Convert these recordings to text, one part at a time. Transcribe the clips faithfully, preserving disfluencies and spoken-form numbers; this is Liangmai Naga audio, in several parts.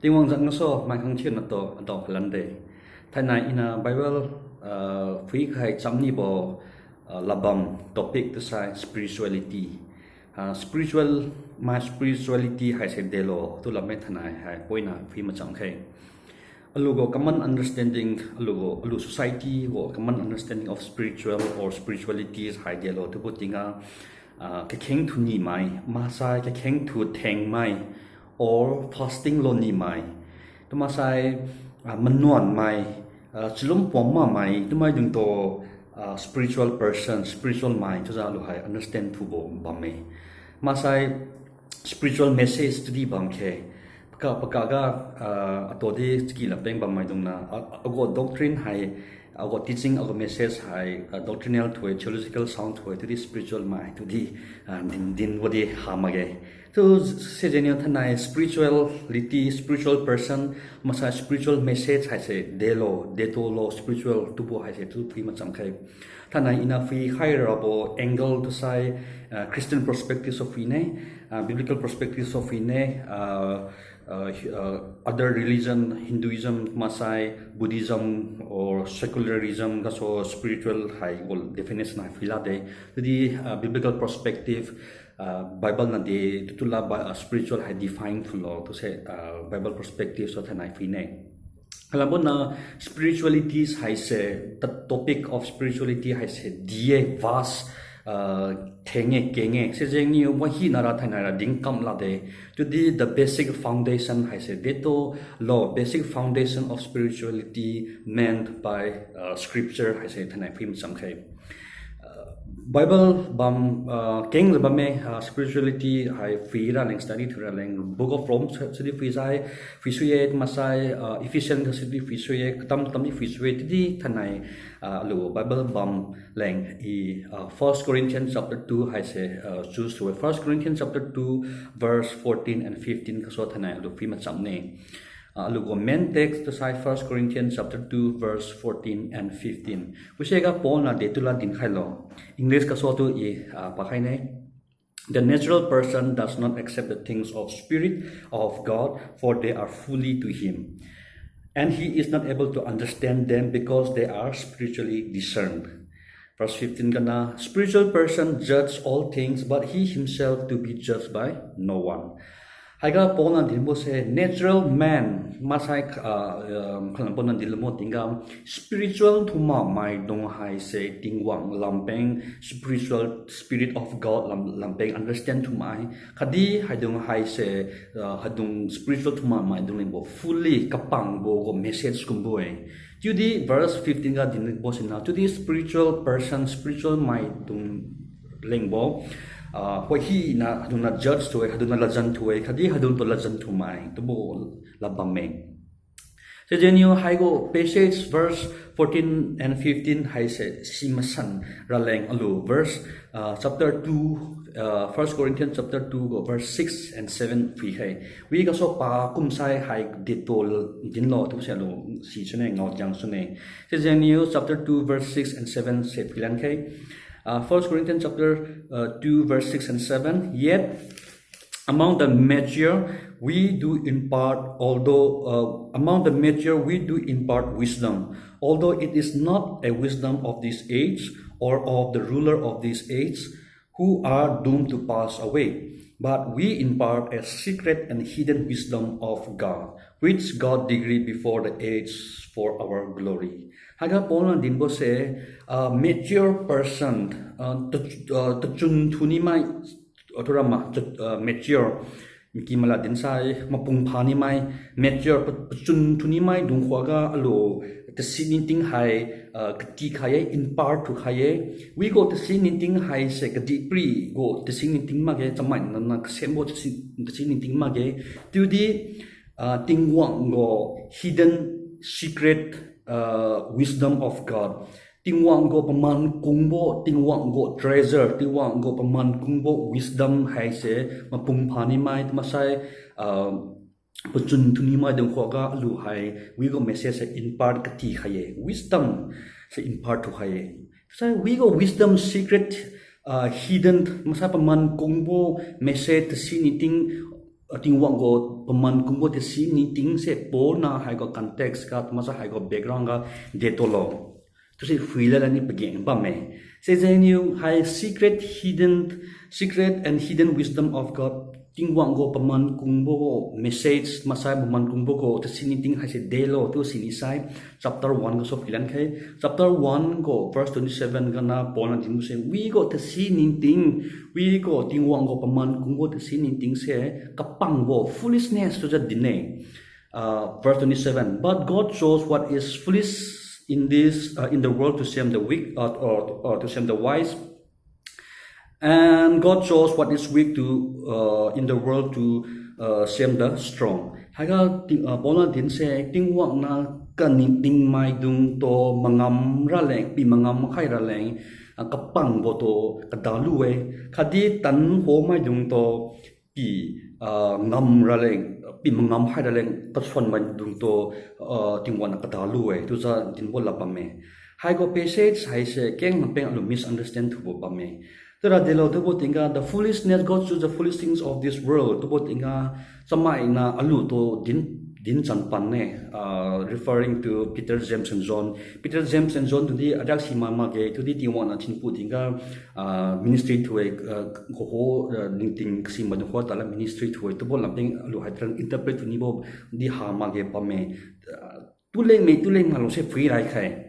Tingwang zan ngaso mai khang thiuna tu adao khalan de. Thainai ina Bible, ah, phui khai chamnibo, ah, labam topic tu sai spirituality. Ah, spiritual, mai spirituality haise delo, tu lamme thainai hai poina phui macham khai. Alugu common understanding, alugu, alu society gu common understanding of spiritual or spiritualities hai delo, tubo tingga, ah, kakheng thu nimai, masai kakheng thu thengmai, or fasting lo nimai, tu masai, ah, manuan mai, ah, chalum pom mamai, tu maidung tu, ah, spiritual person, spiritual mai, chiujiu alu hai understand thubo bamme. Masai spiritual message tudi bam khe. Paka, paka ga, ah, ato di chaki lapeng bam maidung na, ah, agu doctrine hai, agu teaching, agu message hai, ah, doctrinal thoi, theological sound thoi, tudi spiritual mai, tudi, ah, din, din wadi ha makge. Tu sijengniu thainai spirituality, spiritual person, masai spiritual message haise delo, detolo, spiritual tubo haise tu phui macham khai. Thainai ina phui khai rabo angle tu sai, ah, Christian perspective of phui ne, ah, biblical perspective of phui ne, ah, ah, hi-, ah, other religion, Hinduism, masai, Buddhism, or secularism, gasu spiritual hai gu definition hai phui lade. Tudi, ah, biblical perspective, ah, Bible na de, tutula ba, ah, spiritual hai define thulo, tu se, ah, Bible perspective so thainai phui ne. Kalabona spiritualities haise, the topic of spirituality haise, di-e vast, ah, thenge kenge. Sijengniu wahina ra thainai ra dingkam lade. Tudi the basic foundation haise, deto lo, basic foundation of spirituality meant by, ah, scripture haise thainai phui macham khai. Ah, Bible bam, ah, keng le bamme, ah, spirituality hai phui raleng, study thu raleng, Book of Rome, sidi phui sai, phui sui-e, masai, ah, Ephesians ga sidi phui sui-e, katam tamdi phui sui-e, tudi thainai, ah, alu Bible bam leng i, ah, First Corinthians chapter two haise, ah, choose sui-e. First Corinthians chapter two, verse fourteen and fifteen gasu thainai alu phui macham ne. Ah, alugu main text tu sai First Corinthians chapter two, verse fourteen and fifteen. Kusiga Paul na detu la dinkhailo. English gasu tu i, ah, pakhai ne. The natural person does not accept the things of spirit of God, for they are folly to him. And he is not able to understand them because they are spiritually discerned. Verse fifteen gana, spiritual person judge all things, but he himself to be judged by no one. Haiga Paul na dinbo se natural man, masai, ah, um, khalam Paul na dinbo tingga, spiritual thuma maidung haise Tingwang lampeng, spiritual, Spirit of God lam, lampeng understand thumai. Khatdi haidung haise, ah, haidung spiritual thuma maidung lengbo fully kapangbo gu message kumbo-e. Chiudi verse fifteen ga dinbo sina, chiudi spiritual person, spiritual maidung lengbo, ah, hoi hina hadungna judge thu-e, hadungna ladjan thu-e, khatdi hadung tu ladjan thumai, tubo labamme. Sijengniu haigu passage verse fourteen and fifteen haise simasan raleng alu verse, ah, chapter two, ah, First Corinthians chapter two gu verse six and seven phui khai. Wi gasu pa kumsai hai ditol dinlo tu se alu si sune ngao jang sune. Sijengniu chapter two verse six and seven se phuilan khai. Ah, First Corinthians chapter, uh, two verse six and seven. Yet among the mature we do impart, although, uh, among the mature we do impart wisdom, although it is not a wisdom of this age or of the ruler of this age, who are doomed to pass away. But we impart a secret and hidden wisdom of God, which God decreed before the age for our glory. Haiga Paul na dinbo se, uh, mature person, uh, tu, uh, tachun thuni mai, uh, thurama, tu, uh, mature. Miki mala dinsai, mapung phani mai, mature, pa-, pachun thuni maidung khuga alu, tasi ningting hai, uh, kati khai-e, impart thu khai-e. Wi gu tasi ningting haise kadihpiri gu tasi ningting makge, chamai nana kasembo tasi, tasi ningting makge. Chiudi, ah, Tingwang gu hidden secret, ah, wisdom of God. Tingwang gu paman kungbo, Tingwang gu treasure, Tingwang gu paman kungbo wisdom haise mapung phani mai, tu masai, ah, pachun thuni maidung khuga alu hai, wi gu message se impart kati khai-e, wisdom se impart thu khai-e. Sai wi gu wisdom secret, ah, hidden, masai paman kungbo message tasi ningting, Tingwang gu paman kungbo tasi ningting se Paul niu haiga context ga, maksai haiga background ga detao lo. Chiuse phuilad lani pageng bamme. Sijengniu hai secret, hidden, secret and hidden wisdom of God. Tingwang gu paman kungbo gu message, maksai paman kungbo gu tasi ningting haise delo chiu sinisai chapter one gasu phuilan khai. Chapter one gu verse twenty seven gana Paul niu dinbose, wi gu tasi ningting, wi gu Tingwang gu paman kungbo tasi ningting se kapangbo, foolishness chiujiu din-e. Uh, verse twenty seven, but God chose what is foolish in this, uh, in the world to shame the weak, uh, or, or to shame the wise. And God chose what is weak to, uh, in the world to, uh, shame the strong. Haiga Ting, uh, Paul niu dinse, Tingwang niu kaningting maidung tu mangam raleng, pi mangam khai raleng, uh, kapangbo tu kadalu-e. Khatdi tanbo maidung tu pi, uh, ngam raleng, pi mangam khai raleng, kasuan maidung tu, uh, Tingwang niu kadalu-e chiujiu dinbo lad bamme. Haiga passage haise keng napeng alu misunderstand thubo bamme. Chiura delo chiubo tingga, the foolishness, God choose the foolish things of this world chiubo tingga, chamaina alu tu din, dinchan pan-e, uh, referring to Peter, James and John. Peter, James and John tudi ariak si ma makge, tudi Tingwang niu thinpu tingga, uh, ministry thu-e, uh, khuga, uh, ningting kasi maidung khuga tala ministry thu-e chiubo lamting alu hai tran interpret thunibo di ha makge bamme. Uh, tuleng me tuleng malu se phui rai khai.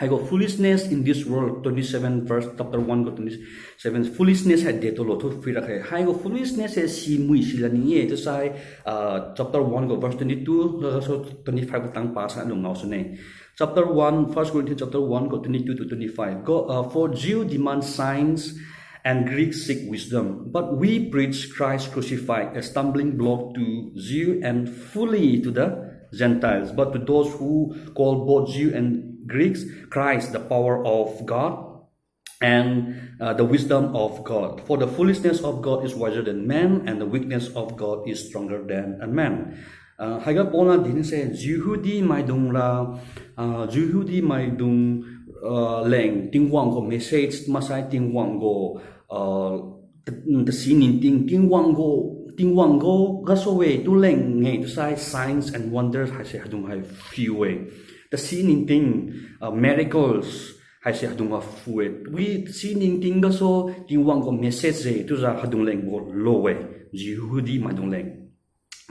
Haiga foolishness in this world, twenty seven verse, chapter one gu twenty seven, foolishness hai detao lo chiu phui ra khai. Haiga foolishness hai simui sila ni-e chiusai, uh, chapter one gu verse twenty two gasu twenty five gu tang pasai alu ngao sune. Chapter one, First Corinthians chapter one gu twenty two to twenty five. Go, uh, for Jew demand signs and Greeks seek wisdom, but we preach Christ crucified, a stumbling block to Jew and folly to the Gentiles. But to those who call both Jew and Greeks, Christ, the power of God and, uh, the wisdom of God. For the foolishness of God is wiser than man, and the weakness of God is stronger than a man. Uh, haiga Paul niu dinse, Jehudi maidung ra, uh, Jehudi maidung, uh, leng Tingwang gu message, maksai Tingwang gu, uh, ta, tasi ningting, Tingwang gu, Tingwang gu gasu-e, tuleng-e chiusai signs and wonders haise hadung hai phui-e. Tasi ningting, uh, miracles haise hadung hai phui-e. Wi tasi ningting gasu Tingwang gu message-e chiujiu hadung leng gu lo-e, Jehudi maidung leng.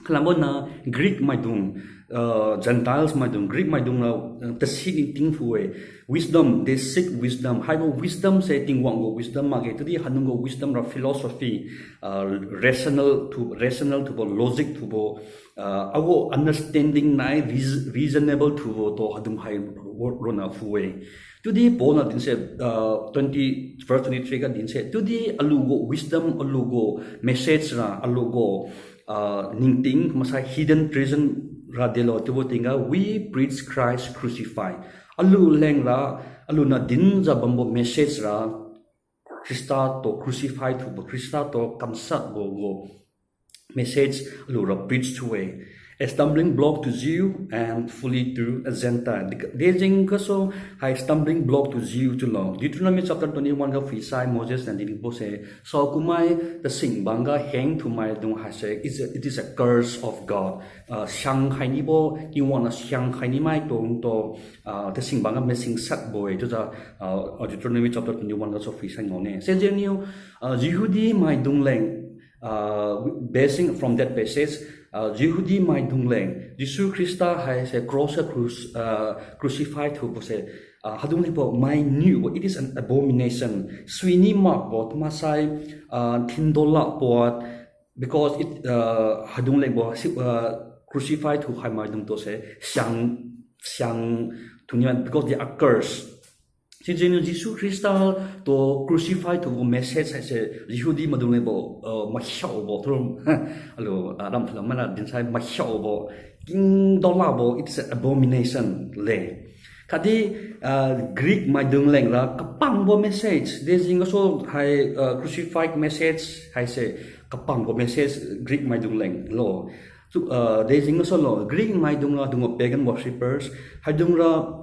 Kalambo niu Greek maidung, uh, Gentiles maidung, Greek maidung ra, uh, tasi ningting phui-e. Wisdom, they seek wisdom. Haibo wisdom se Tingwang gu wisdom makge, chiudi hanung gu wisdom ra philosophy, uh, rational thu, rational thubo, logic thubo, uh, agu understanding nai reas-, reasonable thubo tu hadung hai ro-, ronna phui-e. Chiudi Paul niu dinse, uh, twenty, verse twenty three ga dinse, chiudi alu gu wisdom, alu gu message ra, alu gu, uh, ningting, maksai hidden treasure ra delo chiubo tingga, we preach Christ crucified. Alu leng ra, alu niu dinjiu bambo message ra, Khrista tu crucify thubo, Khrista tu kamshatbo gu message alu ra preach thu-e. A stumbling block to Jew and folly to a Gentile. Dejeng gasu hai stumbling block to Jew chiulo. Deuteronomy chapter twenty one ga phuisai Moses niu dinbose, saokummai tasing bangga heng thumaidung haise, it is a, it is a curse of God. Uh, siang khai nibo, Tingwang niu siang khai nimai tungtu, uh, tasing bangga masingsakbo-e chiujiu, uh, Deuteronomy chapter twenty one gasu phuisai ngaone. Sijengniu, uh, Jehudi maidung leng, uh, basing from that passage, uh, Jehudi maidung leng Jesu Khrista haise cross ga cruci-, uh, crucify thubose, uh, hadung lengbo mainiubo, it is an abomination. Suini makbo, maksai, uh, thindola puat, because it, uh, hadung lengbo si, uh, crucify thukhai maidung tuse siang, siang thuniu, because they are cursed. Sijengniu Jesu Khrista tu crucify thubo message haise Jehudi maidung lengbo, uh, makhiaobo thuron. Alu, uh, ram thalam mana dinsai makhiaobo, kingdolabo, it's an abomination le. Khatdi, uh, Greek maidung leng ra kapangbo message, dejeng gasu hai, uh, crucified message haise kapangbo message Greek maidung leng lo. Tu, uh, dejeng gasu lo, Greek maidung ra hadungbo pagan worshippers, hadung ra,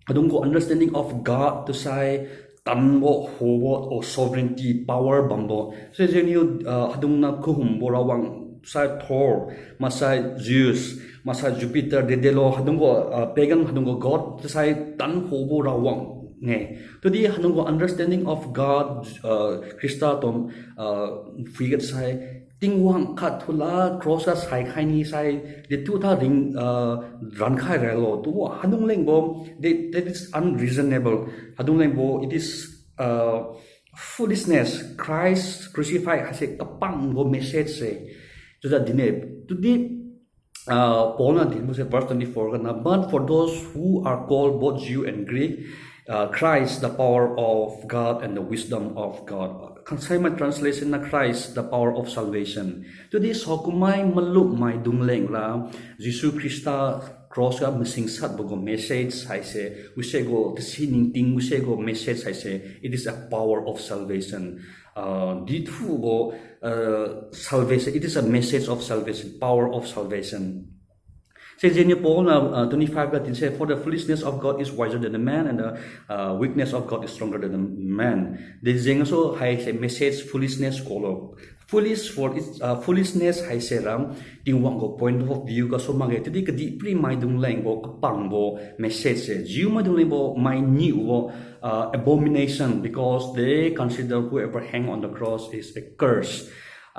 hadung gu understanding of God tusai tanbo, hobo, or sovereignty, power bambo. Sijengniu, uh, hadung niu kahumbo rawang sai Thor, maksai Zeus, maksai Jupiter, dedelo hadunggu, uh, pagan hadunggu god, sai tan hobo rawang nge. Tudi hadunggu understanding of God, uh, Khrista tom, uh, phuiga sai, Tingwang khat thula cross ga saikhai ni sai, detu tha ring, uh, rankhai ralo. Tu hadung lengbo, that, that is unreasonable. Hadung lengbo, it is, uh, foolishness. Christ crucified haise kapangbo message se. Chiujiu dinne, tudi, uh, Paul niu dinbo se verse twenty-four ga na, but for those who are called, both Jew and Greek, uh, Christ, the power of God and the wisdom of God. Khangsaimai translation na Christ, the power of salvation. Tudi saokummai malummaidung leng ra, Jesu Khrista cross ga masingsatbo gu message haise, wise gu tasi ningting wise gu message haise, it is a power of salvation. Uh, dithubo, uh, salvation, it is a message of salvation, power of salvation. Sijengniu Paul niu, uh, twenty-five ga din se, for the foolishness of God is wiser than the man, and the, uh, weakness of God is stronger than the man. Dejeng gasu haise message foolishness kulo. Foolish for its, uh, foolishness haise ra, Tingwang gu point of view gasu makge, tudi kadihpiri maidung lengbo kapangbo message se. Jew maidung lengbo mainiubo, uh, abomination, because they consider whoever hang on the cross is a curse.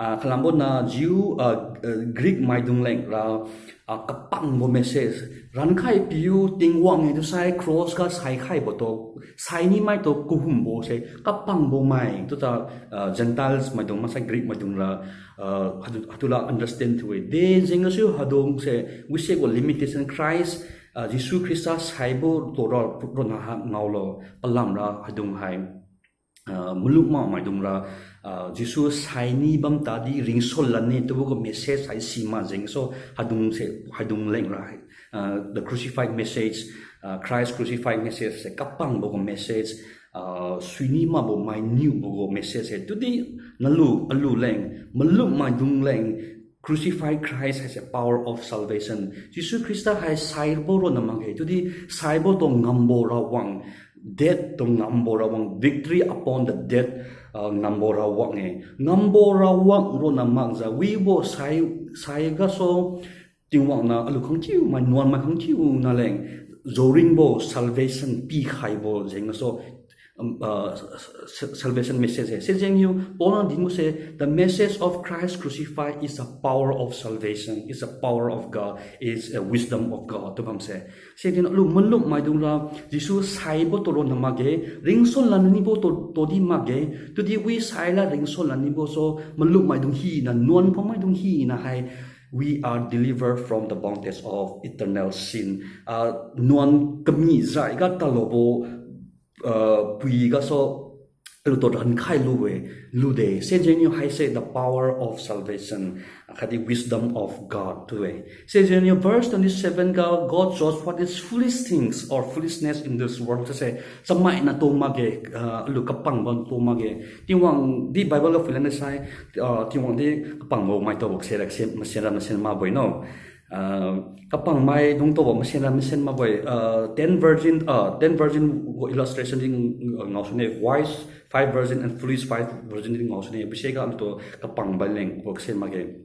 Ah, kalambo na Jew, ah, ah, Greek maidung leng ra, ah, kapangbo message. Rankhai piu Tingwang e tu sai cross ga saikhaibo tu, saini mai tu kahumbo se, kapangbo mai tu ta, ah, Gentiles maidung maksai Greek maidung ra, ah, hatu, hatu la understand thiu-e. Dejeng gasu hadung se, wise gu limitation Christ, ah, Jesu Khrista saibo tu ra, ronna ha ngaolo, palamra hadung hai. Ah, malum makmaidung ra, ah, Jesu saini bam tadi ringsun lanne tubo gu message hai si ma jeng gasu hadung se, hadung leng ra. Ah, the crucified message, ah, Christ crucified message se kapangbo gu message, ah, suini makbo mainiubo gu message se. Tudi nalu, alu leng, malum maidung leng, crucified Christ haise power of salvation. Jesu Khrista hai saibo ronna makge, tudi saibo tu ngambo rawang, death tu ngambo rawang, victory upon the death, uh, ngambo rawang e. Ngambo rawang ronna makjiu wibo sai, sai gasu Tingwang niu alu khangthiu mai, nuan mai khangthiu na leng, joringbo salvation pikhaibo jeng gasu, um, uh, s-, s-, salvation message hai. Sijengniu Paul niu dinbo se, the message of Christ crucified is a power of salvation, is a power of God, is a wisdom of God tu bam se. Sijeng alu malum maidung ra, Jesu saibo tu ronna makge, ringsun lanibo tu, tudi makge, tudi wi saila ringsun lanibo su, malum maidung hina, nuan pamaidung hina hai, we are delivered from the bondage of eternal sin. Ah, nuan kami jaiga talobo, ah, pui gasu, alu tu rankhai lu-e, lude. Sijengniu haise the power of salvation, khatdi wisdom of God tu-e. Sijengniu verse twenty-seven ga, God chose what is foolish things or foolishness in this world. Sise, chamaina tu makge, ah, alu kapangbo tu makge. Tingwang di Bible ga phuilan sai, ah, Tingwang di kapangbo mai tubo kase ra kase, masen ra masen makbo-e no. Ah, kapangmaidung tubo masen ra masen makbo-e, ah, ten virgin, ah, ten virgin gu illustration di, ah, ngao sune, wise, five virgin and foolish five virgin di ngao sune, bise ga alu tu kapangbo leng bo kase makge.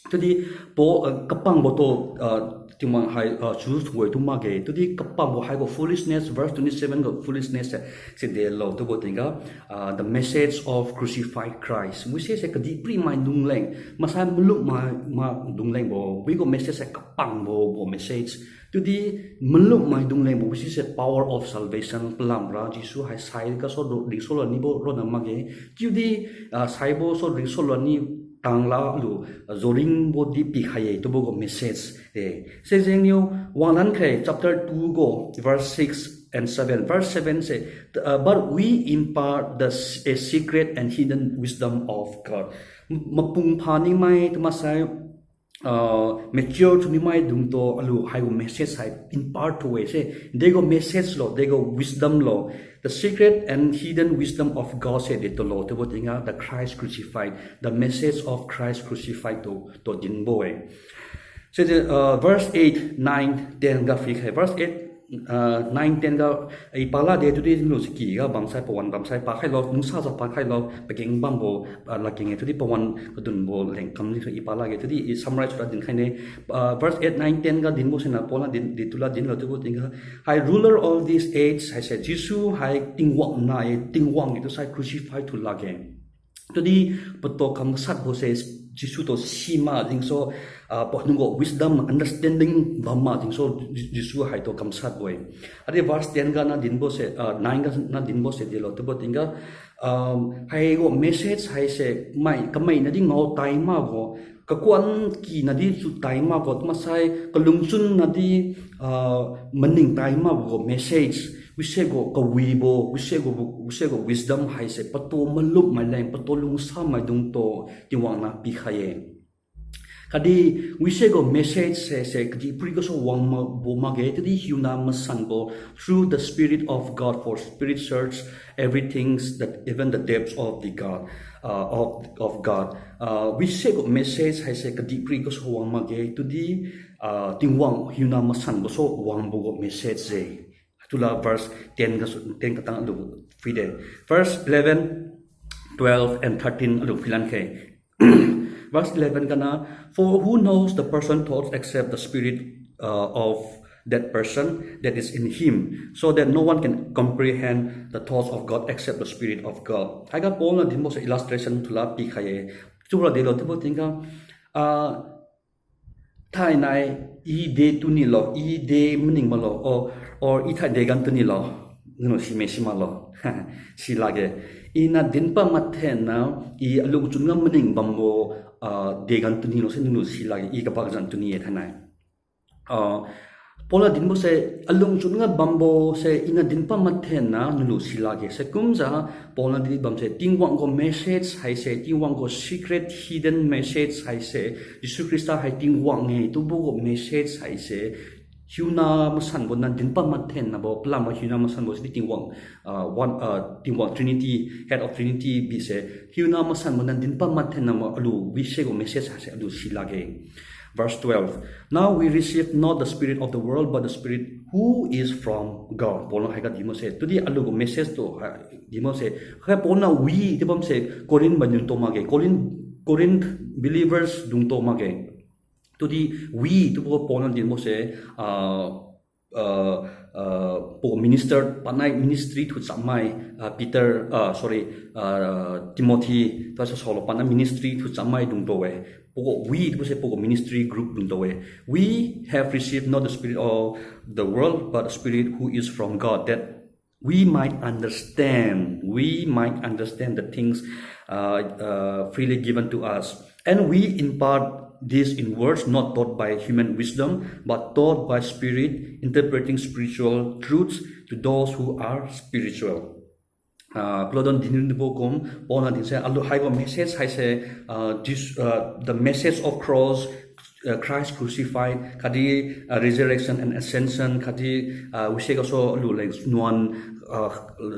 Tudi Paul, ah, kapangbo tu, ah, Tingwang hai, ah, choose thiu-e tu makge. Tudi kapangbo haibo foolishness, verse twenty-seven ga foolishness se, si delo tubo tingga, ah, the message of crucified Christ. Wise se kadihpiri maidung leng, maksai malum mai, maidung lengbo, wibo message se kapangbo, bo message. Tudi malum maidung lengbo, wise se power of salvation, palamra Jesu hai sai gasu ringsun lanibo ronna makge. Chiudi, ah, saibo su ringsun lani tangla alu, ah, joringbo di pikhai-e tubo gu message. Eh, sijengniu wanglan khe chapter two gu verse six and seven. Verse seven se, ah, but we impart the s-, a secret and hidden wisdom of God. M-, mapung pha nimai tu maksai, ah, mature thiu nimaidung tu alu haibo message hai impart thiu-e se. Dego message lo, dego wisdom lo. The secret and hidden wisdom of God se detu lo tubo tingga, the Christ crucified, the message of Christ crucified tu, tu dinbo-e. Se, uh, verse eight, nine, ten ga phuikhai. Verse eight, ah, nine, ten ga, i palade chiudi nlu siki ga bamsai pawan bamsai pakhailo, nungsa sa pakhailo, pageng bambo, ah, ladkeng-e chiudi pawan kadunbo leng kam di i palage chiudi i summarize ra dinkhaine. Ah, verse eight, nine, ten ga dinbo siniu Paul niu din, detu lad dinlo chiubo tingga, hai ruler of this age haise Jesu hai Tingwang nah-e, Tingwang-e chiusai crucify thu lakge. Chiudi patu kamshatbo se Jesu tu simak jengsu, ah, panunggu wisdom, understanding bammak jengsu Jesu haitu kamshatbo-e. Chiudi verse ten ga niu dinbo se, ah, nine ga niu dinbo se delo chiubo tingga, um, haigu message haise mai, kamai nadi ngao tai makbo, kakuan ki nadi chu tai makbo, maksai kalungchun nadi, ah, maning tai makbo gu message, wise gu kawibo, wise gu, wise gu wisdom haise patu malum maileng, patu lungsa maidungtu Tingwang niu pikhai-e. Khatdi wise gu message se, se kadihpiri gasu wang ma, bo makge, chiudi hiuna masanbo, through the Spirit of God, for Spirit search everything, that even the depths of the God, uh, of, of God. Uh, wise gu message haise kadihpiri gasu wang makge, chiudi, uh, Tingwang hiuna masanbo su wangbo gu message je. Chiula verse ten gasu, ten katang alu phuide. Verse eleven, twelve and thirteen alu phuilan khe. Verse eleven gana, for who knows the person thoughts except the spirit, uh, of that person that is in him, so that no one can comprehend the thoughts of God except the Spirit of God. Haiga Paul niu dinbo se illustration chiula pikhai-e. Chiura delo chiubo tingga, ah, thainai, i de tunilo, i de maning maklo, or, or i thai degan tunilo, nunu sime simaklo. Silakge. Iniu dinpad mathenna, i alungchun ga maning bambo, ah, degan tunilo se nunu silakge, i kabak zan tuni-e thainai. Ah, Paul niu dinbo se, alungchun ga bambo se iniu dinpad mathenna nulu silakge. Sikumjiu Paul niu dinbam se, Tingwang gu message haise, Tingwang gu secret hidden message haise, Jesu Khrista hai Tingwang-e chiubo gu message haise, hiuna masanbo niu dinpad mathennabo, palamra hiuna masanbo sidi Tingwang, ah, one, ah, Tingwang Trinity, Head of Trinity bi se, hiuna masanbo niu dinpad mathennabo alu wise gu message haise alu silakge. Verse twelve, now we receive not the spirit of the world, but the Spirit who is from God. Paul niu haiga dinbo se, chiudi alu gu message tu, ah, dinbo se, khai Paul niu we chiu bam se, Corinth maidungtu makge, Corinth, Corinth believers dungtu makge. Chiudi we chiubo Paul niu dinbo se, ah, ah, ah, pagu minister, panai ministry thuchamai, ah, Peter, ah, sorry, ah, Timothy, tasa solo panai ministry thuchamai dungtu-e. Pagu we chiubo se pagu ministry group dungtu-e. We have received not the spirit of the world, but the Spirit who is from God, that we might understand, we might understand the things, uh, uh, freely given to us. And we impart this in words not taught by human wisdom, but taught by Spirit, interpreting spiritual truths to those who are spiritual. Ah, paladon dinbo kum, Paul niu dinse, alu haibo message haise, ah, this, ah, the message of cross, ah, Christ crucified, khatdi, ah, resurrection and ascension, khatdi, ah, wise gasu alu leng nuan, ah,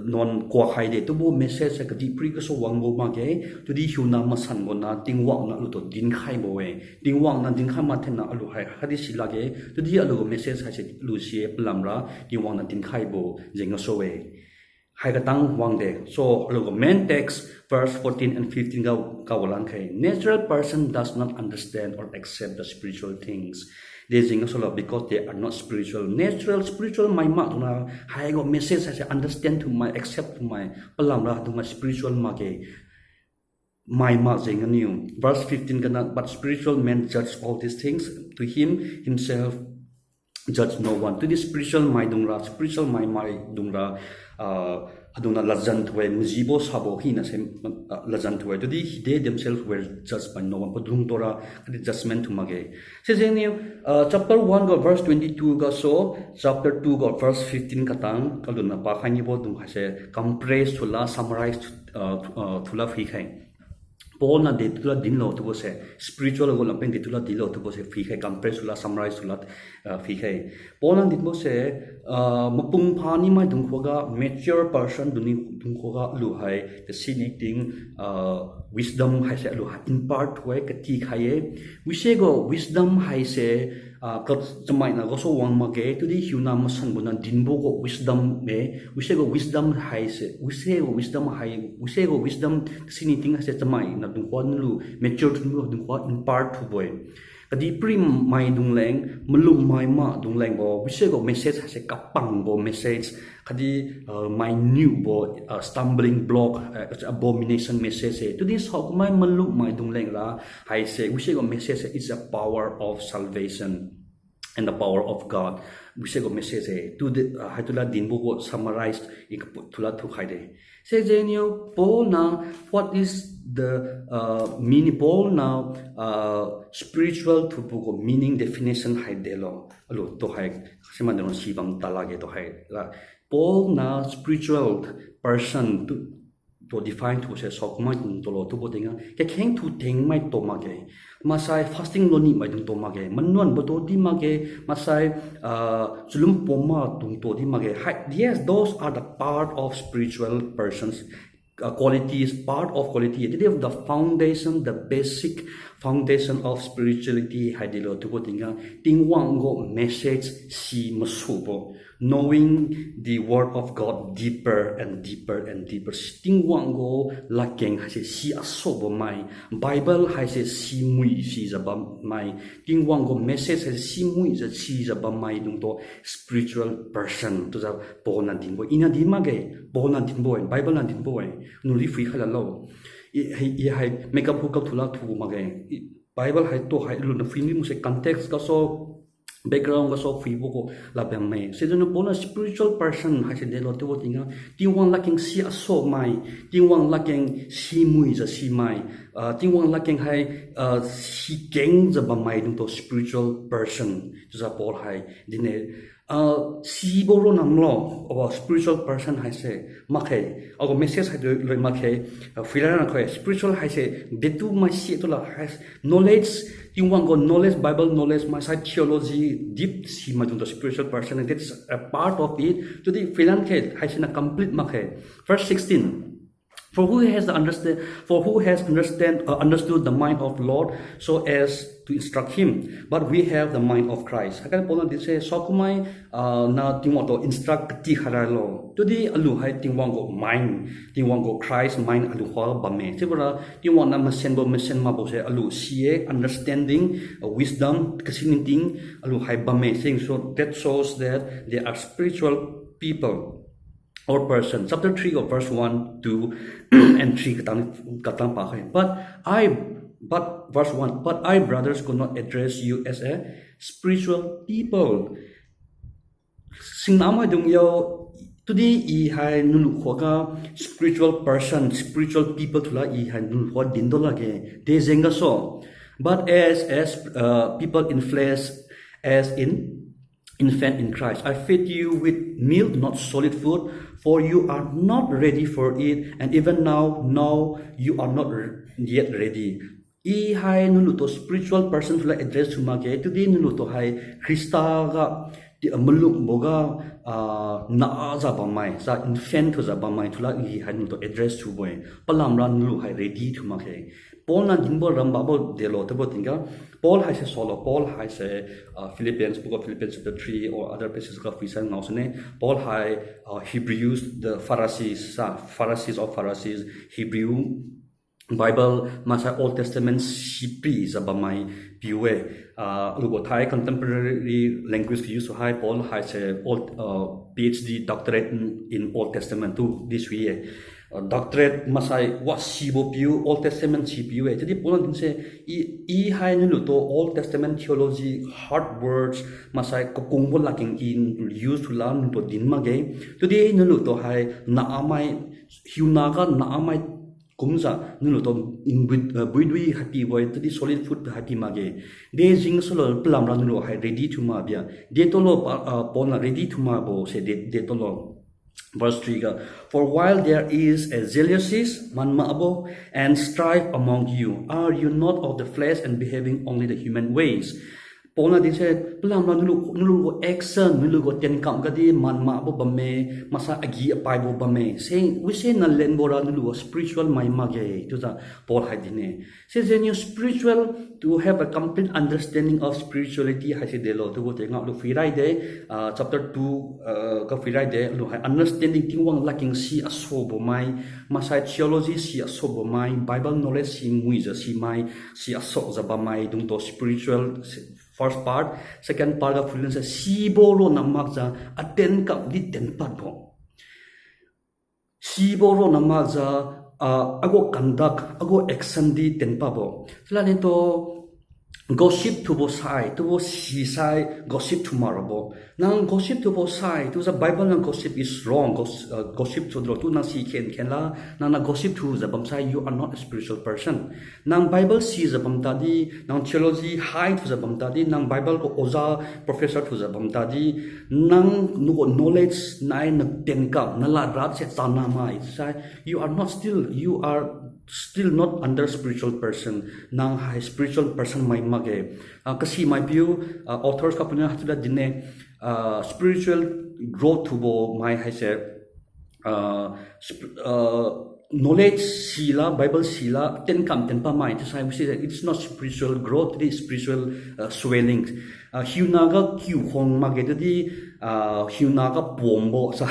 nuan kuak khaide, chiubo message se kadihpiri gasu wangbo makge, chiudi hiuna masanbo niu Tingwang niu alu tu dinkhaibo-e, Tingwang niu dinkhai mathenna alu hai khatdi silakge, chiudi alu gu message haise alu si-e palamra Tingwang niu dinkhaibo jeng gasu-e. Hai katang wangde. So, alu gu main text, verse fourteen and fifteen ga, ga walan khai. Natural person does not understand or accept the spiritual things. Dejeng gasu lo, because they are not spiritual. Natural, spiritual mai mak dungniu, haigu message haise understand thiumai, accept thiumai, palamra dungniu spiritual makge. Mai mak jeng aniu. Verse fifteen gana, but spiritual man judge all these things, to him himself judge no one. Chiudi spiritual maidungra, spiritual mai maidungra, ah, adungniu ladjan thu-e, majibo sabo hina se, ah, ladjan thu-e. Chiudi they themselves were judged by no one. Padung tora, khatdi judgment thu makge. Sijengniu, ah, chapter one ga verse twenty-two gasu, chapter two ga verse fifteen katang, kalunna pakhai nibo dung haise, compress thula, summarize thu, ah, thu, ah, thula phuikhai. Paul niu detu lad dinlo chiubo se, spiritual gu lampen detu lad dinlo chiubo se phuikhai, compress thula, summarize thula, ah, phuikhai. Paul niu dinbo se, ah, mapung pha ni maidung khuga, mature person dungni dung khuga alu hai, the sin eating, ah, wisdom haise alu hai impart thu-e, katikhai-e. Wise gu wisdom haise, ah, ka-, chamaina gasu wang makge, chiudi hiuna masanboniu dinbo gu wisdom-e, wise gu wisdom haise, wise gu wisdom hai, wise gu wisdom siniting haise chamaina dungkhua nulu mature thiubo dungkhua impart thiubo-e. Kadihpiri maidung leng, malum mai madung lengbo, wise gu message haise kapangbo message, khatdi, ah, minute bo, ah, stumbling block, ah, abomination message-e. Chiudi saokumai malum maidung lengra, haise, wise gu message-e, it's a power of salvation and the power of God. Wise gu message-e. Chiudi, ah, haichiula dinbo gu summarize i kaput thiula thukhaide. Sijengniu Paul niu, what is the, uh, meaning? Paul niu, uh, spiritual thiubo gu meaning definition hai delo. Alu, tuhai, simaidung sibam talakge tuhai. La, Paul niu spiritual person tu, tu define thiuse saokumai dung tolo chiubo tingga, kakheng thu thengmai tu makge. Maksai fasting luni maidung tu makge. Manuanbo tu di makge. Maksai, ah, chalum pom madung tu di makge. Hai, yes, those are the part of spiritual persons, uh, qualities, part of quality. Chiudi the foundation, the basic foundation of spirituality hai delo chiubo tingga, Tingwang gu message si masubo. Knowing the word of God deeper and deeper and deeper. Tingwang gu ladkeng haise si asubo mai. Bible haise si mui sijiu bammai. Tingwang gu message haise si muijiu sijiu bammai dung tu spiritual person chiujiu Paul niu dinbo. I niu di makge, Paul niu dinbo-e, Bible niu dinbo-e. Nudi phuikhai lalo. I, i hai makeup hukap thula thu makge. I, Bible hai tu hai luniu phui mi muse context gasu, background gasu phuibo gu labamme. Sijengniu Paul niu spiritual person haise delo chiubo tingga, Tingwang ladkeng si asu mai, Tingwang ladkeng si muijiu simai, ah, Tingwang ladkeng hai, ah, sikengjiu bammai dung tu spiritual person chiujiu Paul hai dinne. Ah, sibo ronna mlo, agu spiritual person haise makge, agu message hai loi, loi makge, ah, phuira na khe, spiritual haise detu mai si tula hai, knowledge, Tingwang gu knowledge, Bible knowledge, maksai theology deep simaidung tu spiritual person, and that's a part of it. Chiudi phuilan khe, haisiniu complete makge. Verse sixteen. For who has the understand, for who has understand, uh, understood the mind of the Lord so as to instruct him? But we have the mind of Christ. Haiga Paul niu dinse, saokumai, ah, niu Tingwang tu instruct katikhai ralo. Chiudi alu hai Tingwang gu mind, Tingwang gu Christ mind alu khuga bamme. Sibora Tingwang niu masenbo masen makbo se alu si-e, understanding, uh, wisdom, kasiniting, alu hai bamme. Sing, so that shows that they are spiritual people or person. Chapter three of verse one, two, and three katang, katang pakhe. But I, but verse one, but I, brothers, could not address you as a spiritual people. Singna maidung yo, chiudi i hai nulu khuga spiritual person, spiritual people thula i hai nulu khuga dindo lakge. Dejeng gasu. But as, as, uh, people in flesh, as in infant in Christ. I feed you with milk, not solid food, for you are not ready for it, and even now, now you are not re-, yet ready. I hai nulu tu spiritual person thula address thiu makge, chiudi nulu tu hai Khrista ga, ti, ah, malumbo ga, ah, najiu bammai, sa infant thiujiu bammai thula i hai nulu tu address thiubo-e. Palamra nulu hai ready thiu makge. Paul niu dinbo rambabo delo chiubo tingga, Paul haise solo, Paul haise, ah, Philippians, book of Philippians chapter three or other places ga phuisa ngao sune, Paul hai, ah, Hebrews, the Pharisees, sa, Pharisees of Pharisees, Hebrew, Bible, maksai Old Testament sipijiu bammai piu-e. Ah, alugu thai contemporary language use hai Paul haise old, ah, P H D doctorate in, in Old Testament tu di sui-e. Ah, doctorate maksai wa sibo piu, Old Testament si piu-e. Chiudi Paul niu dinse, i, i hai nulu tu Old Testament theology, hard words, maksai kakungbo ladkeng i use thiula nulu tu din makge. Chiudi nulu tu hai namai, hiuna ga namai kumjiu nulu tu in bui-, ah, buidui haipibo-e, chiudi solid food haipi makge. Dejeng solo palamra nulu hai ready thiu mak bia. Detolo pa, ah, Paul niu ready thiu makbo se de, detolo. Verse three ga, for while there is a jealousies, man makbo, and strife among you, are you not of the flesh and behaving only the human ways? Paul na dinse, palamra nulu, nulu gu action, nulu gu tenkam gadi manmakbo bamme, maksai agi-apaibo bamme. Se, wise nalenbo ra nulu gu spiritual mai makge, chiujiu Paul hai dinne. Sijengniu spiritual, to have a complete understanding of spirituality haise delo, chiubo tingga alu phuirai de, ah, chapter two, ah, ga phuirai de, alu hai understanding Tingwang ladkeng si asobo mai, maksai theology si asobo mai, Bible knowledge si muijiu si mai, si asojiu bammai dungtu spiritual, first part, second part ga phuilunsai sibo ronna makjiu atenkam di tenpadbo. Sibo ronna makjiu, ah, agu conduct, agu action di tenpadbo. Chalanitu gossip thubo sai, chiubo si sai gossip thu mak rabo. Nang gossip thubo sai, chiujiu Bible niu gossip is wrong, gos-, ah, gossip thudlo, chiu nang si khen khen la, nang niu gossip thujiu bam sai, you are not a spiritual person. Nang Bible sijiu bam tadi, nang theology high thujiu bam tadi, nang Bible gu oja, professor thujiu bam tadi, nang nagu knowledge nai, na tenkam, na ladrat se chana mai sai, you are not still, you are still not under spiritual person. Nang hai spiritual person mai makge. Ah, kasi maipiu, ah, authors kapiuniu haichiujiu dinne, ah, spiritual growth thubo mai haise, ah, sp-, ah, knowledge sila, Bible sila, tenkam tenpad mai chiusai, we say that it's not spiritual growth, it is spiritual, ah, swelling. Ah, hiuna ga kiu khang makge chiudi, ah, hiuna ga pombo sa,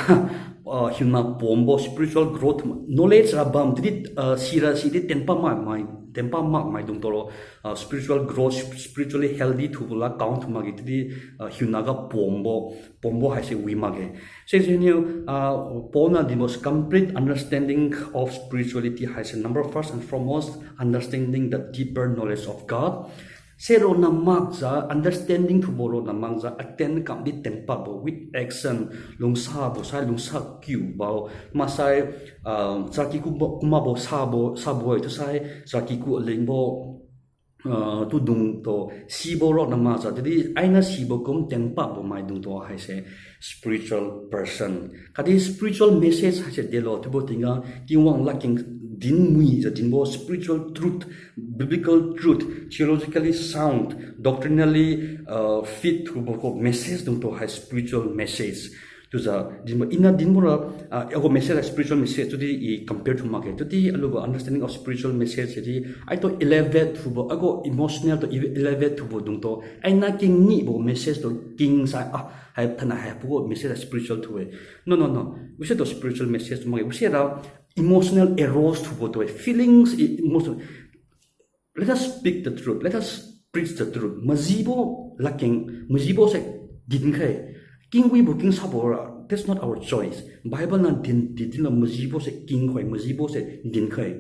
ah, hiuna pombo spiritual growth, knowledge ra bam chiudi, ah, sira sidi tenpad mak mai, tenpad mak mai dungtu ro, ah, spiritual growth, spiritually healthy thubo la count makge chiudi, ah, hiuna ga pombo, pombo haise wi makge. Sijengniu, ah, Paul niu the most complete understanding of spirituality haise number first and foremost, understanding the deeper knowledge of God. Sironna makjiu, understanding thubo ronna makjiu, atenkam di tenpadbo with action, lungsabo sai lungsa kiubo, maksai, ah, chaki kubo, kumabo sabo, sabo-e chiusai, chaki ku alingbo, ah, chiudungtu sibo ronna makjiu, chiudi ainiu sibo kum tenpadbo mai dungtu haise spiritual person. Khatdi spiritual message haise delo chiubo tingga, Tingwang ladkeng din muijiu dinbo spiritual truth, biblical truth, theologically sound, doctrinally, ah, fit thubo gu message dungtu hai spiritual message. Chiujiu dinbo, iniu dinbo ra, ah, agu message hai spiritual message chiudi i compare thu makge. Chiudi alu gu understanding of spiritual message sidi, aitu elevate thubo, agu emotional tu elevate thubo dungtu, ainiu kingibo message tu kingsai, ah, hai thainai hai pagu message hai spiritual thu-e. No, no, no. Wise tu spiritual message tu makge. Wise ra emotional arouse thubo tu-e. Feelings, e-, emotional. Let us speak the truth. Let us preach the truth. Majibo ladkeng, majibo se dinkhai. Kingwibo kingsabo ra, that's not our choice. Bible niu din, di dinlo majibo se kingkhai, majibo se dinkhai.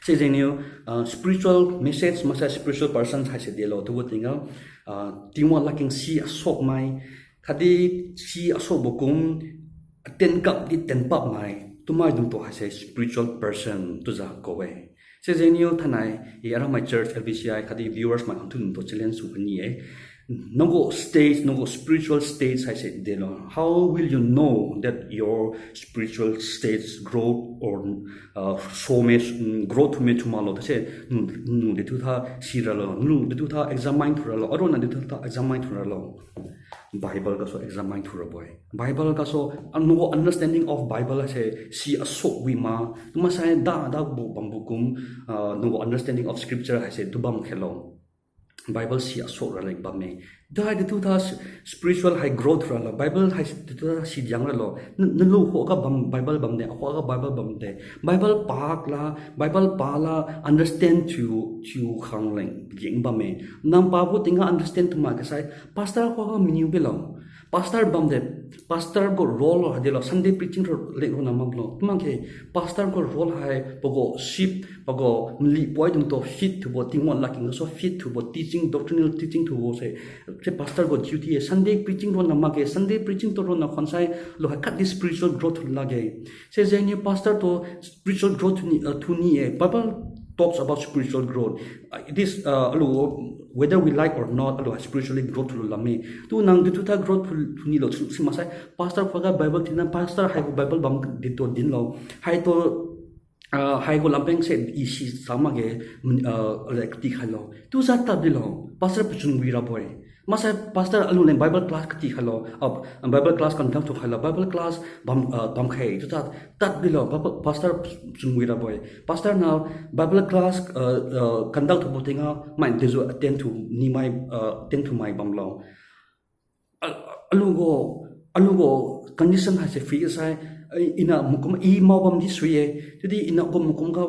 Sijengniu, ah, spiritual message maksai spiritual person haise delo chiubo tingga, ah, Tingwang ladkeng si asokmai, khatdi si asokbo kum, atenkam di tenpad mai, chiumai dungtu haise spiritual person chiujiu kau-e. Sijengniu thainai, i aramai church, L B C I, khatdi viewers mai khangthu dungtu challenge su kani-e. Nagu stage, nagu spiritual stage haise delo. How will you know that your spiritual stage grow or, uh, so much, mm, grow thume thumaklo chiuse, nu, nu dethiu tha siralo, nu dethiu tha examine thuralo, aronna dethiu tha examine thuralo. Bible gasu examine thurabo-e. Bible gasu, ah, nagu understanding of Bible haise si asok wi ma, chiu maksai da, dabo bambo kum, ah, nagu understanding of scripture haise chiu bam khelo. Bible si asok raleng bamme. Dai dethiu tha spiritual hai growth ralo. Bible hai dethiu tha sidiang ralo. N-, nalu khuga bam Bible bamde, akhuga Bible bamde. Bible pak la, Bible pa la understand thiu, thiu khang leng jeng bamme. Nang pabo tingga understand thiu mak kasai, pastor khuga maniu bilo. Pastor bamde, pastor gu role hai delo, Sunday preaching ro leng ronna maklo. Chiu makge, pastor gu role hai pagu sheep, pagu mali poi dungtu fit thubo, Tingwang ladkeng gasu fit thubo, teaching, doctrinal teaching thubo se, se pastor gu duty-e. Sunday preaching ronna makge, Sunday preaching tu ronna khuan sai, alu hai khatdi spiritual growth lakge. Sijengniu pastor tu spiritual growth thuni, uh, thuni-e. Bible talks about spiritual growth. Uh, it is, uh, alu, whether we like or not, alu hai spiritually growth thulo lamme. Tu nang dethiu tha growth thu, thunilo chiu si maksai, pastor khuga Bible thinna, pastor haibo Bible bam dithu dinlo. Haitu ah, haigu lampeng se i si sa makge, mm, ah, le kati khailo. Tujiu tad bilo, pastor pachun wi rabo-e. Maksai pastor alu leng Bible class kati khailo, ah, Bible class conduct thu khailo, Bible class bam, ah, bam khai. Tujiu tad bilo, Bible, pastor pachun wi rabo-e. Pastor niu Bible class, ah, ah, conduct thubo tingga, mai dejiu attend thu ni mai, ah, attend thu mai bamlo. A-, alugu, alugu condition haise face sai, eh, ina makum i mao bamdi sui-e. Chiudi ina gu makum ga,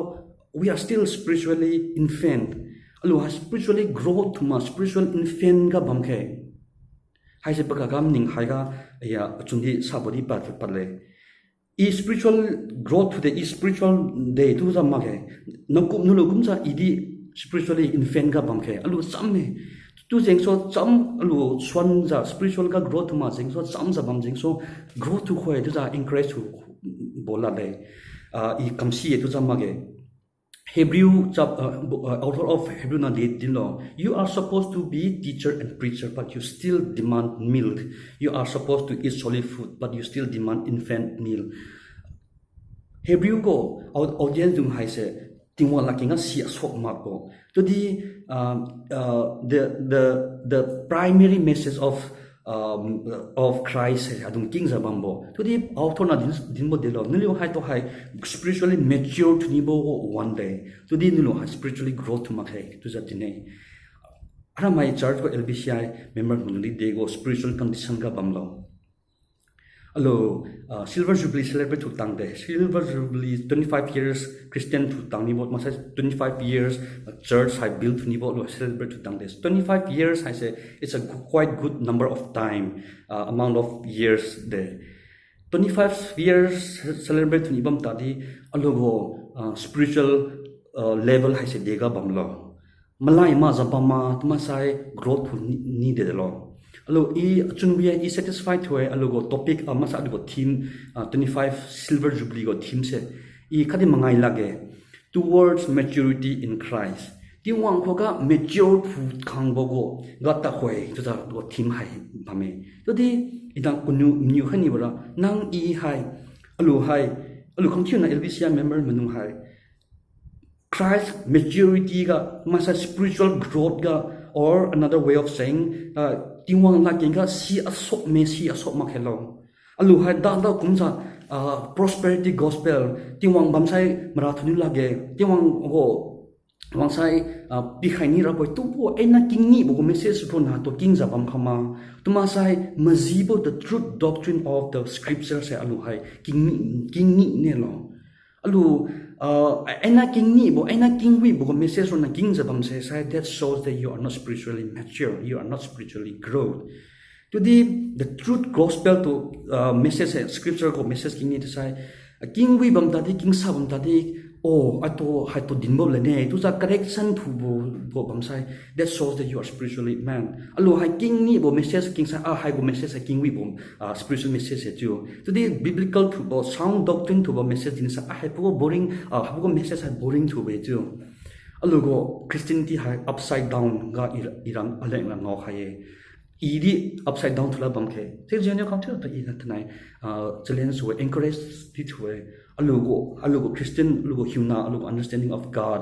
we are still spiritually infant. Alu hai spiritually growth thuma, spiritual infant ga bam khe. Haise paga kam ning haiga, ya, achun di sabo di pad, pad le. I spiritual growth thude, i spiritual de tujiu makge. Nangkum nulu kumjiu i di spiritually infant ga bam khe. Alu cham-e. Tu jengsu cham alu suanjiu spiritual ga growth thuma jengsu chamjiu bam jengsu growth thu khoi tujiu encourage thu bo lad le. Ah, i kamsi-e tujiu makge. Hebrew chap-, uh, bo-, uh, author of Hebrew niu de dinlo, you are supposed to be teacher and preacher, but you still demand milk. You are supposed to eat solid food, but you still demand infant meal. Hebrew gu au-, audience dung haise, Tingwang ladkeng ga si asok makbo. Chiudi, uh, uh, the, the, the primary message of, um, of Christ hai adung kingjiu bambo. Chiudi author niu din, dinbo delo, naliu hai tu hai spiritually mature thunibo wan de. Chiudi naliu hai spiritually growth thu makge, chiujiu din-e. Aramai church gu L B C I member maidung di degu spiritual condition ga bamlo. Alu, ah, Silver Jubilee celebrate thu tangde. Silver Jubilee twenty-five years Christian thu tangnibo, maksai twenty-five years, ah, church hai build thunibo alu celebrate thu tangde. Twenty-five years haise, it's a quite good number of time, ah, amount of years de. Twenty-five years celebrate thuni bam tadi, alugu, ah, spiritual, ah, level haise dega bamlo. Malai makjiu bam ma, tu maksai growth phu ni, ni delo. Alu i achun wi-e, i satisfied thu-e, alugu topic, ah, maksai alugu theme, ah, twenty-five Silver Jubilee gu theme se. I khatdi mangai lakge, towards maturity in Christ. Tingwang khuga mature phu khangbo gu, ga ta khoi, chiujiu gu theme hai bamme. Chiudi, idang kuniu, niu khai nibo ra, nang i hai, alu hai, alu khangthiu niu L B C I member maidung hai Christ maturity ga, maksai spiritual growth ga, or another way of saying, ah, Tingwang ladkeng ga si asok me, si asok mak khelo. Alu hai dada kumjiu, ah, prosperity gospel, Tingwang bamsai mara thuniu lakge, Tingwang gu wangsai, ah, pikhai ni rabo-e, tubo, aina kingnibo gu message ronna tu kingjiu bam khama. Tu maksai majibo the truth doctrine of the scripture se alu hai kingni, kingni ne lo. Alu, ah, aina kingnibo, aina kingwibo gu message ronna kingjiu bam se sai, that shows that you are not spiritually mature, you are not spiritually growth. Chiudi the truth gospel tu, ah, message hai, scripture gu message kingni tu sai, ah, kingwi bam tadi, kingsa bam tadi, oh, atu haitu dinbo lane, chiujiu correction thubo, bo bam sai, that shows that you are spiritually man. Alu hai kingnibo message kingsai, ah, haibo message hai kingwibo, ah, spiritual message hai chiu. Chiudi biblical thubo, sound doctrine thubo message dinsai, ah, haibo boring, ah, haibo message hai boring thubo-e chiu. Alugu Christianity hai upside down ga i, iram aleng la ngao khai-e. I di upside down thula bam khe. Sijengniu khangthiu tu ina tanai, ah, challenge thu-e, encourage di thu-e. Alugu, alugu Christian, alugu hiuna, alugu understanding of God,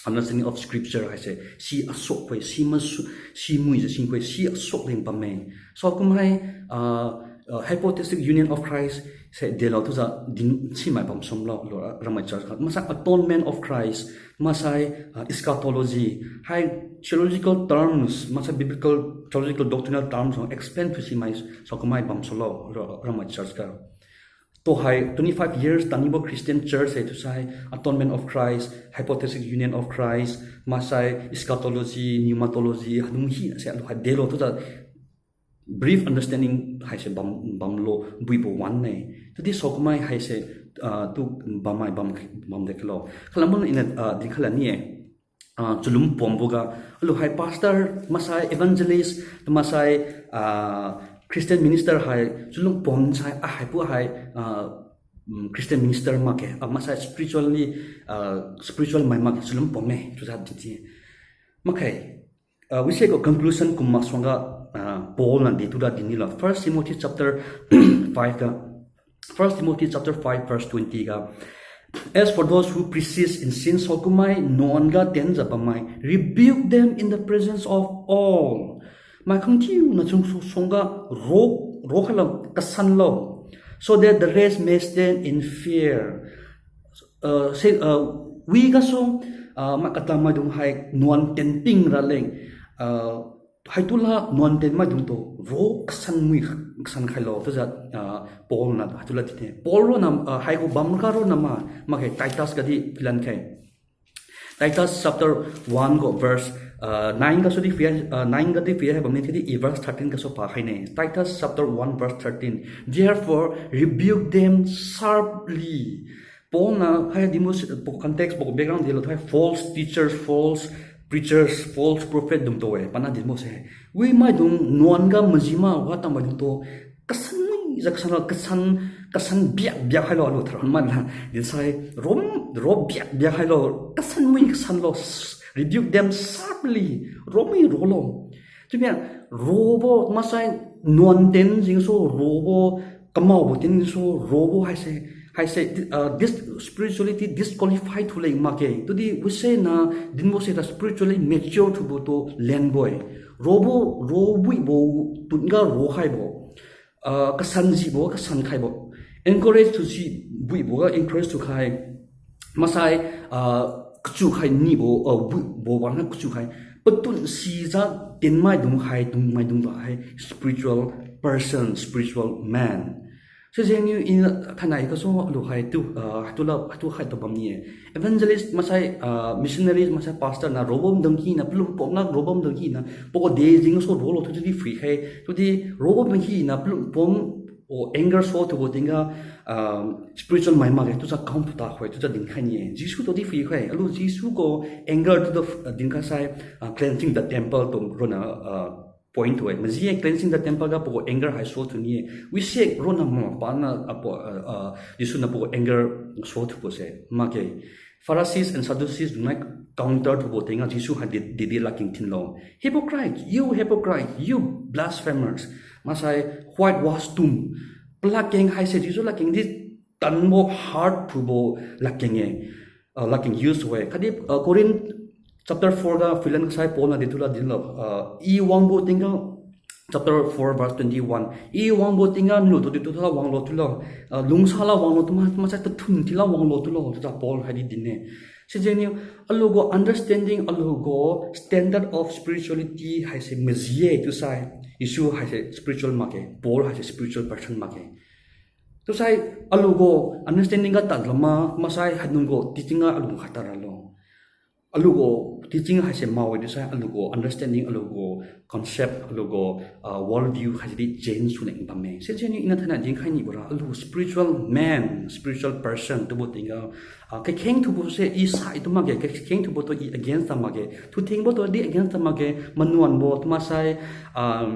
understanding of scripture haise, si asok khoi, si masu, si muijiu sing khoi, si asok leng bamme. Saokum hai, ah, ah, hypostatic union of Christ se delo chiujiu din simai bam sumlo, lo, Ramai church ga. Maksai atonement of Christ, maksai, ah, eschatology, hai theological terms, maksai biblical theological doctrinal terms explain thu simai, saokum hai bam sulo, lo, Ramai church ga. Tuhai twenty-five years tanibo Christian church hai tu sai, atonement of Christ, hypostatic union of Christ, maksai eschatology, pneumatology, hanung hi se alu hai delo chiujiu brief understanding haise bam, bamlo buibo wan-e. Chiudi saokum hai haise, ah, tu bammai bam, bam de khelo. Khalambo ina, ah, dinkhalan ni-e. Ah, chalum pombo ga, alu hai pastor, maksai evangelist, maksai, ah, Christian minister hai, chalum pom sai, ah, haibo hai, ah, mm, Christian minister makge, ah, maksai spiritually, ah, spiritual mai makge, chalum pomme, chiujiu dinti. Makai, ah, wise gu conclusion kum masuangga, ah, Paul niu di chiura dinni lo. First Timothy chapter five ga, First Timothy chapter five verse twenty ga, As for those who persist in sin, saokummai nuan ga tienjiu bammai, rebuke them in the presence of all. Mai khangthiu na chunsu sungga ro, ro khailo, kasanlo, so that the rest may stand in fear. Uh, se, uh, wi gasu, uh, mai katammaidung hai nuan tien ping raleng, uh, haitula nuan tien maidungtu ro kasan mui, kasan khailo chiujiu, uh, Paul niu haitula dine. Paul ronna, uh, haigu bamga ronna ma, makge Titus gadi philan khai. Titus chapter one gu verse, uh, nine gasu di phi, uh, nine gadi phi hai bamni chiudi i verse thirteen gasu pakhaine. Titus chapter one verse thirteen. Therefore, rebuke them sharply. Paul niu hai dinbo, context, pagu background dilo hai false teachers, false preachers, false prophet dungtu-e, paniu dinbo se. Wi maidung nuan ga maji ma wa tamaidungtu kasan mui jiu kasan, kasan, kasan biak biak khailo alu tharan mana dinsai, rom, ro biak biak khailo, kasan mui kasanlo, rebuke them sharply, romui rolo. Chiumia robo maksai nuan tien jengsu robo, kamaobo tien jengsu robo haise, haise, uh, dis-, spirituality disqualify thuleng makge. Chiudi wise niu dinbo se ta spiritually mature thubo tu lenbo-e. Robo, robuibo, tunga ro khaibo. Ah, kasanjibo, kasan khaibo. Encourage thusi buibo ga encourage thukhai. Maksai, ah, kachukhai nibo, ah, buibo wangna kachukhai. Patun sijiu tienmaidung hai, dungmaidung tu hai spiritual person, spiritual man. Sijengniu iniu thainai gasu alu hai tu, ah, tu la, tu khai tabam ni-e. Evangelist maksai, ah, missionary maksai pastor niu robam dangkina, palum pom na robam dangkina, pagu de jengsu rolo chiudi phuikhai. Chiudi robam dangkina palum pom, o anger show thubo tingga, ah, spiritual mai makge, chiujiu kaum phuta khoi, chiujiu dinkhai ni-e. Jesu tu di phuikhai, alu Jesu gu anger tu tu, ah, dinkhai sai, ah, cleansing the temple tu ronna, ah, point tu-e. Maji-e cleansing the temple ga pagu anger hai show thu ni-e. Wise ronna ma paniu apo, ah, ah, Jesu niu pagu anger show thubo se makge. Pharisees and Sadducees dungmai counter thubo tingga Jesu hai di, di, di ladkeng thinlo. Hypocrite, you hypocrite, you blasphemers. Maksai whitewash tomb. Paladkeng haise Jesu ladkeng di tanbo hard thubo ladkeng-e. Ah, ladkeng use-e. Khatdi, ah, Corinth chapter four ga phuilan kasai Paul niu di tu la dinlo. Ah, i wangbo tingga chapter four verse twenty-one. I wangbo tingga nlu tu di tu la wanglo chiulo. Ah, lungsala wanglo chiu ma, maksai tathun thila wanglo chiulo chiujiu Paul hai di din-e. Sijengniu alu gu understanding, alu gu standard of spirituality haise maji-e chiusai, Jesu haise spiritual makge, Paul haise spiritual person makge. Chiusai alu gu understanding ga tadlo ma, maksai haidung gu teaching ga alu khai tad ralo. Alu gu teaching haise mao-e chiusai alu gu understanding, alu gu concept, alu gu, ah, world view haise di change sune bam-e. Sijengniu iniu thainai dinkhai nibo ra alu spiritual man, spiritual person chiubo tingga, ah, kakheng thubo se i sai tu makge, kakheng thubo tu i against ta makge, thuthengbo tu di against ta makge, manuanbo chiu maksai, ah,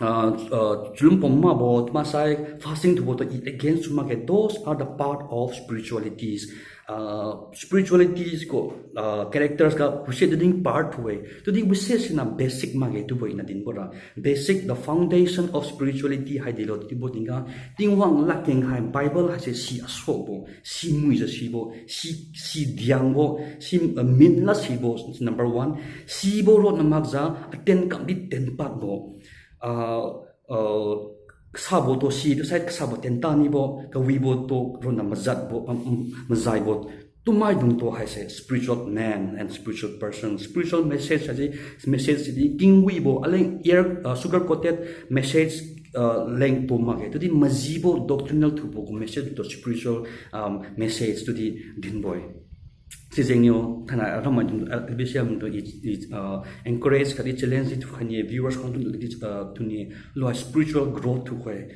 ah, ah, chulum pom makbo chiu maksai fasting thubo tu i against tu makge. Those are the part of spiritualities. Ah, spiritualities gu, ah, characters ga wise tu din part thu-e. Chiudi wise siniu basic makge chiubo iniu dinbo ra. Basic, the foundation of spirituality hai dilo chiubo tingga, Tingwang ladkeng hai Bible haise si asuakbo, si muijiu sibo, si, si diangbo, si, ah, min la sibo, number one. Sibo ronna makjiu atien kam di tienpadbo. Ah, ah, kasabo tu si chiusai kasabo tienta nibo, kawibo tu ronna majatbo, um, um, majaibo. Chiumaidungtu haise spiritual man and spiritual person. Spiritual message haise, message sidi kingwibo, aleng air, ah, sugar coated message, ah, leng tu makge. Chiudi majibo doctrinal thubo gu message tu spiritual, um, message chiudi dinbo-e. Sijengniu thainai aramai dung, ah, L B C M tu i, i, ah, encourage khatdi challenge di thukhai ni-e, viewers khang tu di, ah, tu ni-e, alu hai spiritual growth thukhai.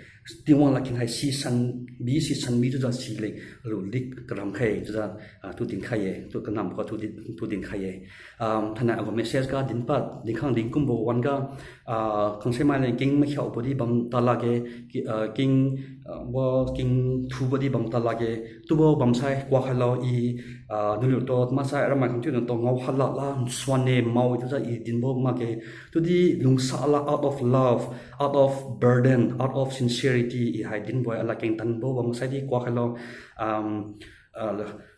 Tingwang ladkeng hai sisan bi, sisan bi chiujiu si leng alu di karam khai chiujiu, ah, tu dinkhai-e, tu kanambo ga tu di, tu dinkhai-e. Um, thainai agu message ga dinpad, dinkhang dinkumbo wan-ga, ah, khangse mai leng king makhiaobo di bam ta lakge, ki-, ah, king, ah, bo king thubo di bam ta lakge, chiubo bamsai kuak khailo i, ah, naliutu maksai aramai khangthiu natu ngao khaila la nsuan-e mao-e chiujiu i dinbo makge, chiudi lungsala out of love, out of burden, out of sincerity i hai dinbo-e, aladkeng tanbo bamsai di kuak khailo, um, ah,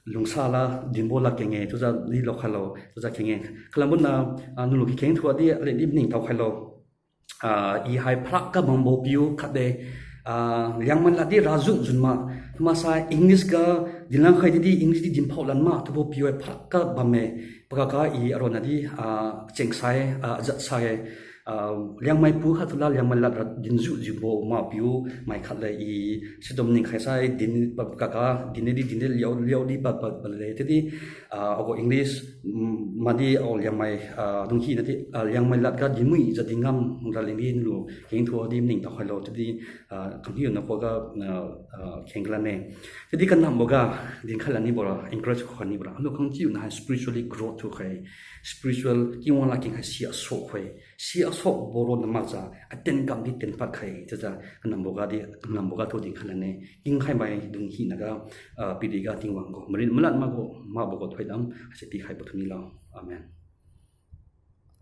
lungsala dinbo lad keng-e, chiujiu di lokhailo, chiujiu keng-e. Khalam buna, ah, nulu kikeng thuadi, aledi maningtao khailo. Ah, i hai pharak ga bambo piu khatde, ah, Liangmai laddi rajun jun ma, maksai English ga dinlang khai didi English di dinphao lan ma, chiubo piu hai pharak ga bamme, pakaga i aronna di, ah, chengsai, ah, ajatsai, ah, Liangmai pu khat thula Liangmai lad ra dinju jiubo ma piu mai khat le i, situ maning khaisai din, pakaga, din di, din di, liao, liao di, pad, pad, pad le, chiudi, ah, agu English, mm, madi agu Liangmai, ah, dung hinadi, ah, Liangmai lad ga dinmuijiu dingam raleng di nulu keng thuadi maningtao khailo, chiudi, ah, khanghiu nakhuga, ah, ah, kheng kalane. Chiudi kanamboga, dinkhai lanibo ra, encourage khai nibo ra. Anu khangchiu nahai spiritually growth thukhai, spiritual Tingwang lad keng hai si asok khai, si asokbo ronna makjiu, atien kam di tienpad khai, chiujiu kanamboga di, kanamboga tu dinkhai lane. Kingkhai maidung hinaga, ah, piriga Tingwang gu marin malad makbo, makbo gu thoidam haise pikhaibo thunilo. Amen.